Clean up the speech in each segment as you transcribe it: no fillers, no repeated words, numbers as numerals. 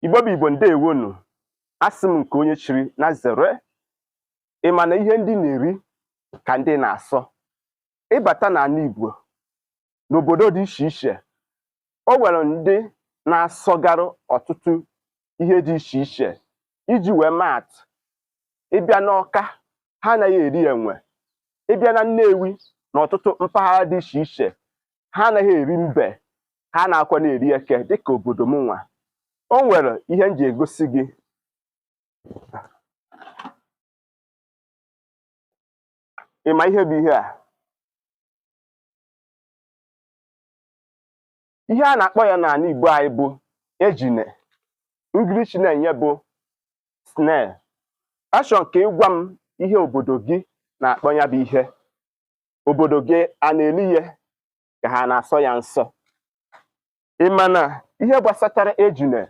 Igbo bụ Igbo, ndewonu. Asị m nke onye chiri na zere. Ị ma na ihe ndị na-eri ka ndị na-asọ. Ịbata n'ala Igbo n'obodo dị iche iche, o nwere ndị na-asọgarụ ọtụtụ ihe dị iche iche. Iji wee maa atụ, ịbịa n'Ọka, ha anaghị eri enwe. Ịbịa na Nnewi na ọtụtụ mpaghara dị iche iche, ha anaghị eri mbe, ha na-akwa na-eri eke. Dịka obodo m nwa, o nwere ihe m ji egosi gị. Ị ma ihe bụ ihe a? Ihe a na-akpọ ya n'ala Igbo anyị bụ ejine. English na-enye bụ snail. Achọ nke ịgwa m ihe obodo gị na-akpọ ya bụ ihe. Obodo gị a na-eli ya ka ha na-asọ ya nsọ? Ị ma na ihe gbasatara ejine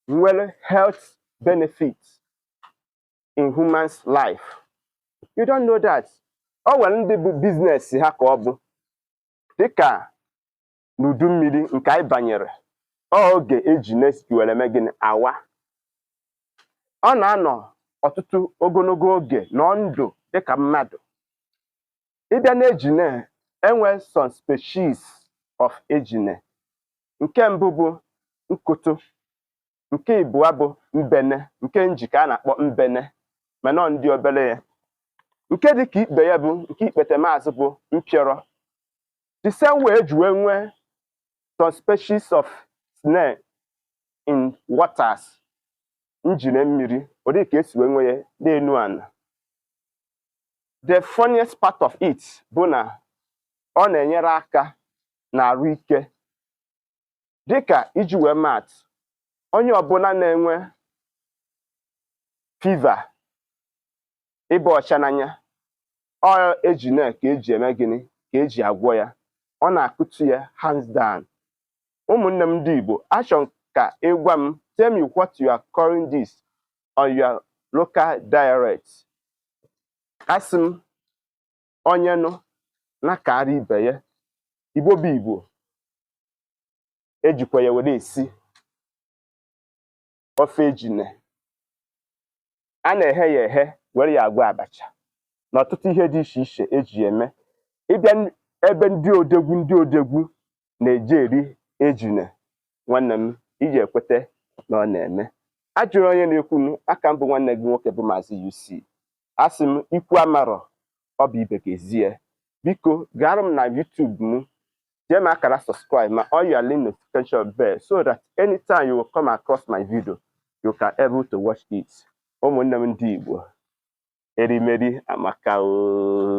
nwere health benefits in human's life? You don't know that. O nwere ndị bụ business ha ka ọ bụ dịka n'udu mmiri nke anyị banyere oge ejine si were mee gịnị awa. Ọ na-anọ ọtụtụ ogologo oge nọ ndụ dịka mmadụ. Ịbịa na ejine, enwe some species of ejine. Nke mbụ bụ nkoto, nke ịbụọ bụ mbene, nke njikọ a na-akpọ mbene mana ọ ndị obere ya. Nke dị ka ikpe ya bụ nke ikpete maazị bụ mpịọrọ. The same way eji wee nwee some species of snail in waters, njine mmiri, ọ dị ka esi wee nwee ya n'enu ala. The funniest part of it bụ na ọ na-enyere aka n'arụ ike. Dịka iji wee maa atụ, onye ọbụla na-enwe fever, ịba ọcha n'anya, ọ ejine ka eji eme gịnị, ka eji agwọ ya. Ọ na-akụtu ya hands down. Ụmụnne m ndị Igbo, achọ ka ịgwa m, tell me what you are calling this on your local dialect. Asị m onye nụ na-akara ibe ya. Igbo bụ Igbo, ejikwa ya were esi ofe ejine. A na-eghe ya eghe were ya agwọ abacha na ọtụtụ ihe dị iche iche eji eme. Ịbịa ebe ndị odegwu ndị odegwu na-eje eri ejine, nwanne m, iji ekwete na ọ na-eme. Ajụrụ onye na-ekwunu aka mbụ, nwanne gị nwoke bụ Maazị UC. Asị m ikwu amarọ, ọ bụ ibe ga-ezie. Biko gara m na YouTube m, jee m akara subscribe ma on your link notification bell so that anytime you will come across my video, you can able to watch it. Ụmụnne m ndị Igbo, erimeri amaka ooo.